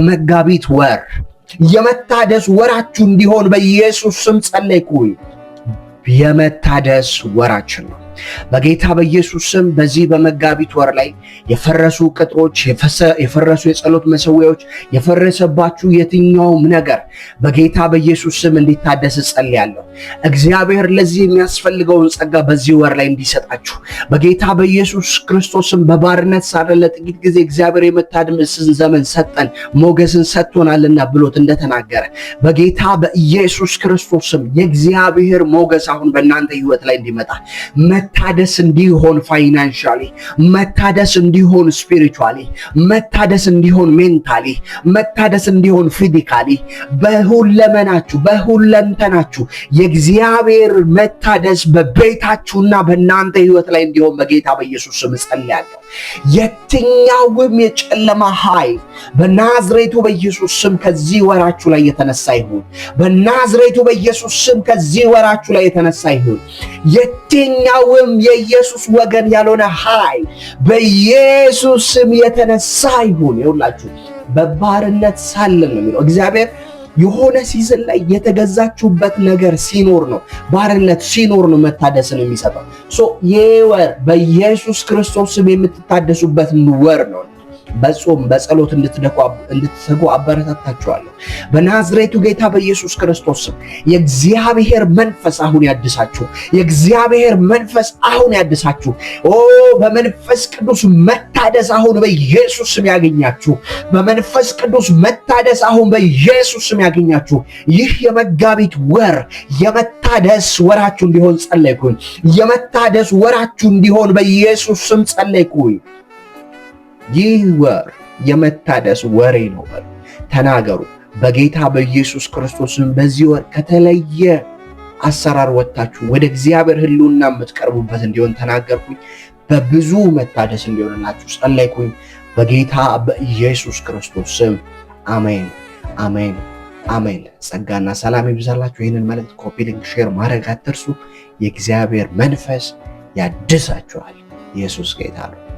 የመጋቢት ወር የመታደስ ወራችሁ እንዲሆን በኢየሱስ ስም ጸለይኩኝ። የመታደስ ወራችን ነው። በጌታ በኢየሱስ ስም በዚህ በመጋቢት ወር ላይ የፈረሱ ቅጥሮች፣ የፈረሱ የጸሎት መሰዊያዎች፣ የፈረሰባችሁ የትኛውም ነገር በጌታ በኢየሱስ ስም እንዲታደስ እጸልያለሁ። እግዚአብሔር ለዚህ የሚያስፈልገውን ጸጋ በዚህ ወር ላይ እንዲሰጣችሁ በጌታ በኢየሱስ ክርስቶስ ስም፣ በባርነት ሳለን ለጥቂት ጊዜ እግዚአብሔር የመታደስን ዘመን ሰጠን፣ ሞገስን ሰጥቶናልና ብሎት እንደተናገረ፣ በጌታ በኢየሱስ ክርስቶስ ስም የእግዚአብሔር ሞገስ አሁን በእናንተ ህይወት ላይ እንዲመጣ፣ መታደስ እንዲሆን financially፣ መታደስ እንዲሆን spiritually፣ መታደስ እንዲሆን mentally፣ መታደስ እንዲሆን physically፣ በሁለመናችሁ፣ በሁለንተናችሁ የእግዚአብሔር መታደስ በቤታችሁና በእናንተ ህይወት ላይ እንዲሆን በጌታ በኢየሱስ ስም እጸልያለሁ። የትኛውም የጨለማ ኃይል በናዝሬቱ በኢየሱስ ስም ከዚህ ወራችሁ ላይ የተነሳ ይሁን። በናዝሬቱ በኢየሱስ ስም ከዚህ ወራችሁ ላይ የተነሳ ይሁን። የትኛውም የኢየሱስ ወገን ያልሆነ ኃይል በኢየሱስ ስም የተነሳ ይሁን። ይኸውላችሁ፣ በባርነት ሳለን ነው የሚለው እግዚአብሔር። የሆነ season ላይ የተገዛችሁበት ነገር ሲኖር ነው፣ ባርነት ሲኖር ነው መታደስን የሚሰጠው። So ይህ ወር በኢየሱስ ክርስቶስ ስም የምትታደሱበት ወር ነው። በጾም በጸሎት እንድትተጉ አበረታታችኋለሁ። በናዝሬቱ ጌታ በኢየሱስ ክርስቶስ ስም የእግዚአብሔር መንፈስ አሁን ያድሳችሁ። የእግዚአብሔር መንፈስ አሁን ያድሳችሁ። ኦ፣ በመንፈስ ቅዱስ መታደስ አሁን በኢየሱስ ስም ያግኛችሁ። በመንፈስ ቅዱስ መታደስ አሁን በኢየሱስ ስም ያግኛችሁ። ይህ የመጋቢት ወር የመታደስ ወራችሁ እንዲሆን ጸለይኩኝ። የመታደስ ወራችሁ እንዲሆን በኢየሱስ ስም ጸለይኩኝ። ይህ ወር የመታደስ ወሬ ነው በሉ፣ ተናገሩ። በጌታ በኢየሱስ ክርስቶስ ስም በዚህ ወር ከተለየ አሰራር ወጥታችሁ ወደ እግዚአብሔር ሕልውና የምትቀርቡበት እንዲሆን ተናገርኩኝ። በብዙ መታደስ እንዲሆንላችሁ ጸለይኩኝ። በጌታ በኢየሱስ ክርስቶስ ስም አሜን፣ አሜን፣ አሜን። ጸጋና ሰላም ይብዛላችሁ። ይህንን መልእክት copy link፣ share ማድረግ አትርሱ። የእግዚአብሔር መንፈስ ያድሳችኋል። ኢየሱስ ጌታ ነው።